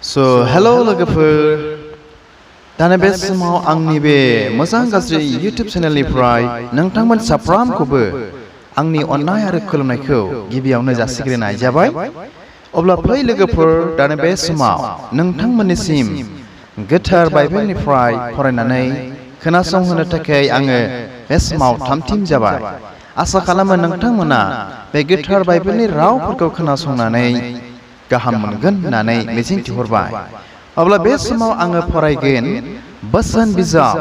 Hello लोगोफोर दाना बे समाव आंनि बे मोजां गाज्रि YouTube चेनेलनिफ्राय नोंथांमोन साफ्रोमखौबो आंनि अननाय आरो खुलुमनायखौ गिबियावनो जासिग्रोनाय जाबाय। अब्ला फै लोगोफोर दाना बे समाव नोंथांमोननिसिम गोथार बाइबेलनिफ्राय फरायनानै खोनासंहोनो थाखाय आङो बे समाव थामथिम जाबाय। आसा खालामो नोंथांमोना बे गोथार बाइबेलनि रावफोरखौ खोनासंनानै गाहाम मोनगोन होननानै मिजिं थिहरबाय। अब्ला बे समाव आङो फरायगोन बोसोन बिजाब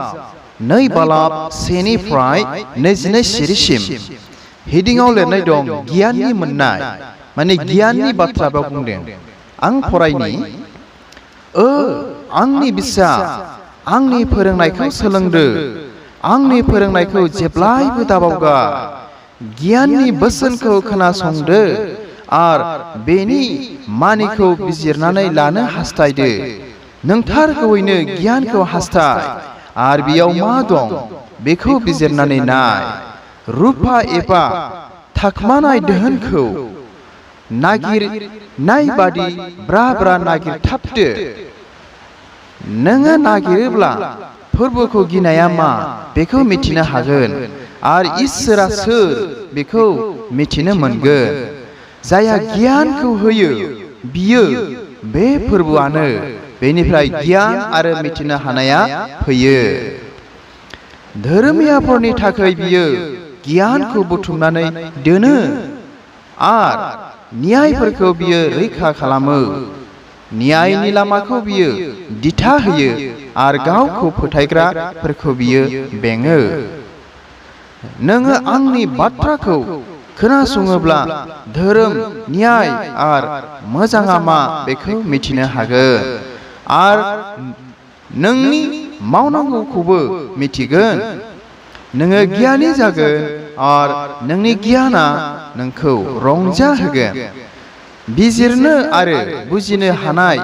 2 बालाब 1निफ्राय 22 सिरिसिम। हेडिंआव लिरनाय दं गियाननि मोननाय, माने गियाननि बाथ्रा बेयाव बुंदों। आं फरायनि आंनि बिसा आंनि फोरोंनायखौ सोलोंदो, आंनि फोरोंनायखौ जेब्लायबो दाबावगा, गियाननि बोसोनखौ खोनासंदो आर बेनि मानिखौ बिजिरनानै लानो हास्थायदो। नोंथारगौयैनो गियानखौ हास्थाय आर बेयाव मा दं बेखौ बिजिरनानै नाय। रुपा एबा थाखमानाय दोहोनखौ नागिरनाय बादि ब्रा ब्रा नागिरथाबदो। नोङो नागिरोब्ला फोरबोखौ गिनाया मा बेखौ मिथिनो हागोन आर इसोरा सोर बेखौ मिथिनो मोनगोन। जाया गियानखौ होयो बियो बे फोरबोआनो, बेनिफ्राय गियान आरो मिथिनो हानाया फैयो। धोरोमियाफोरनि थाखाय बियो गियानखौ बुथुमनानै दोनो आर न्यायफोरखौ बियो रैखा खालामो। न्यायनि लामाखौ बियो दिथा होयो आर गावखौ फोथायग्राफोरखौ बियो बेङो। नोङो आंनि बाथ्राखौ खोनासङोब्ला धोरोम, न्याय आर मोजाङा मा बेखौ मिथिनो हागोन आर नोंनि मावनांगौखौबो मिथिगोन। नोङो गियानि जागोन आर नोंनि गियाना नोंखौ रंजाहोगोन। बिजिरनो आरो बुजिनो हानाय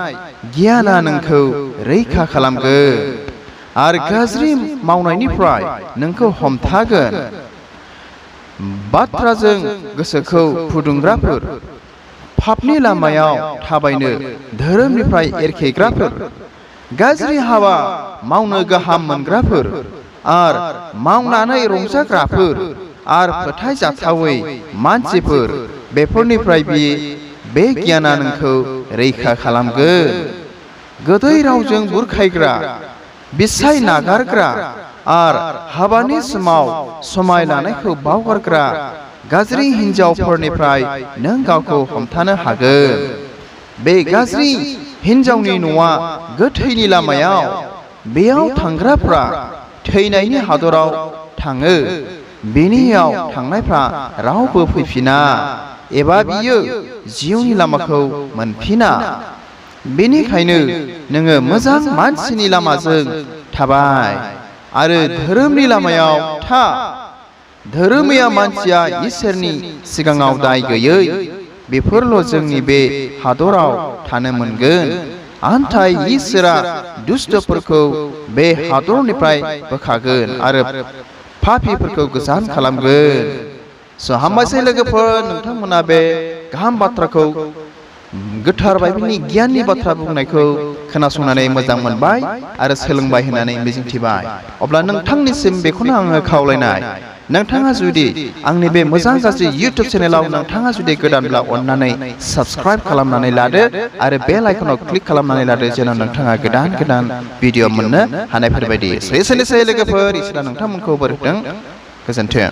गियाना नोंखौ रैखा खालामगोन आर गाज्रि मावनायनिफ्राय नोंखौ हमथागोन। बाथ्राजों गोसोखौ फुदुंग्राफोर, पापनि लामायाव थाबायनो धोरोमनिफ्राय एरखेग्राफोर, गाज्रि हाबा मावनो गाहाम मोनग्राफोर आर मावनानै रंजाग्राफोर आर फोथायजाथावै मानसिफोर, बेफोरनिफ्राय बे गियाना नोंखौ रैखा खालामगोन। गोदै रावजों बुरखायग्रा, बिसाय नागारग्रा आर हाबानि समाव समाय लानायखौ बावगारग्रा गाज्रि हिन्जावफोरनिफ्राय नों गावखौ हमथानो हागोन। बे गाज्रि हिन्जावनि न'आ गोथैनि लामायाव, बेयाव थांग्राफ्रा थैनायनि हादराव थाङो, बेनियाव थांनायफ्रा रावबो फैफिना एबा बियो जिउनि लामाखौ मोनफिना। बेनिखायनो नोङो मोजां मानसिनि लामाजों थाबाय आरो धोरोमनि लामायाव था। धोरोमिया मानसिया इसोरनि सिगाङाव दाय गैयै, बेफोरल' जोंनि बे हादराव थानो मोनगोन। आन्थाय इसोरा दुष्टफोरखौ बे हादरनिफ्राय बोखागोन आरो पापीफोरखौ गोजान खालामगोन। हामबायसै लोगोफोर, नोंथांमोना बे गाहाम बाथ्राखौ, गोथार बाइबेलनि गियाननि बाथ्रा बुंनायखौ खोनासंनानै मोजां मोनबाय आरो सोलोंबाय होननानै मिजिंथिबाय। अब्ला नोंथांनिसिम बेखौनो आङो खावलायनाय, नोंथाङा जुदि आंनि बे मोजां गाज्रि YouTube चेनेलाव नोंथाङा जुदि गोदानब्ला अननानै साबस्क्राइब खालामनानै लादो आरो बेल आइकनाव क्लिक खालामनानै लादो, जेन' नोंथाङा गोदान गोदान भिडिअ मोननो हानायफोरबायदि। एसेनोसै लोगोफोर, इसोरा नोंथांमोनखौ बोर होथों। गोजोन्थों।